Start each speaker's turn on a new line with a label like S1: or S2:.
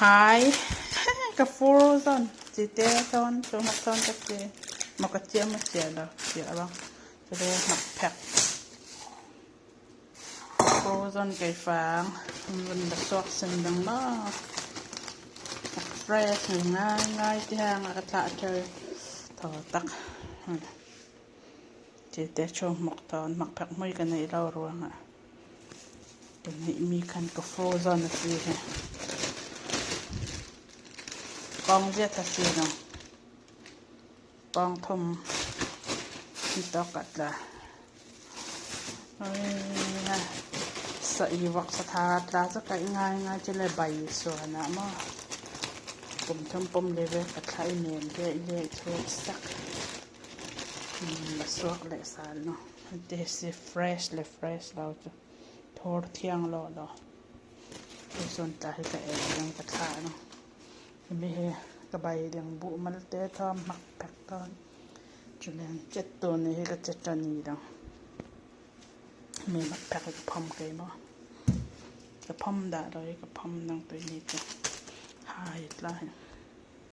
S1: Hai ka fur zawn chi te sawn chu hmak sawn ka chi maw ka chiah maw chiah lo chiah lo chule hmak phek ka fur zawn keifang rawn la suak sen dang maw a fresh ngai ngai ngai te hian a thlah ṭher thaw tak. Chi te chu hmawk tawn hmak phek hmui ka neih lo ruangah ka neih mi khan ka frozen a si hi kawng ziat a si lo kawng thum ni tawk ah tla sa i vawk satha tla chu kaih ngai ngai chu le bai suan ah maw kum thum pum le ve ka thla i nem ve i leh chhuak sak. A suak leh sal no heti si fresh leh fresh lo chu thur thiang lo lo hei sawn tah hi ka ei ding ka thlah no hemi hi ka bai ding buh mal te thawm hmak phek dawn chulen chet tur ni hi ka che tan ni lo hemi hmak phek hi ka phawm kei maw ka phawm dah lo hi ka phawm dang tui ni chu hai tlai.